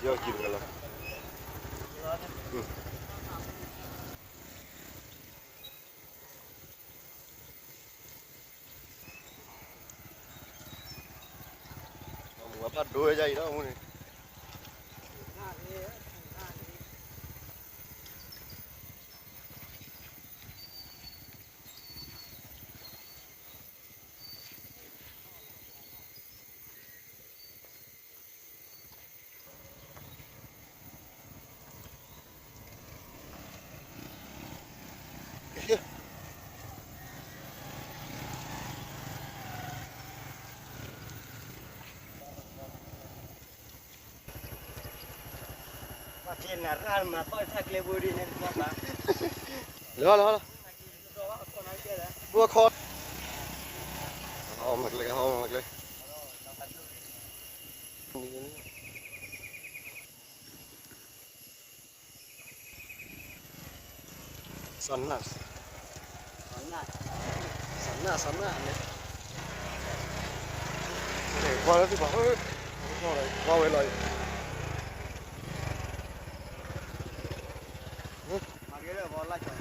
ယီၢ်ကံၢ်တကလီၤ. မူၤဖးဒိၣ်ဝဲဒ်အံၤဒီးမူၤန့ၣ်. လီၤလီၤလီၤ, ဘိၣ်ခီ, ဟီမကျဲ ဟီမကျဲ, စီၤနၢ်, စီၤနၢ် စီၤနၢ်န့ၣ်, ကွၢ်လၢသ့ၣ်ပှၤ, ကွၢ်ဝဲလီၤအံၤ.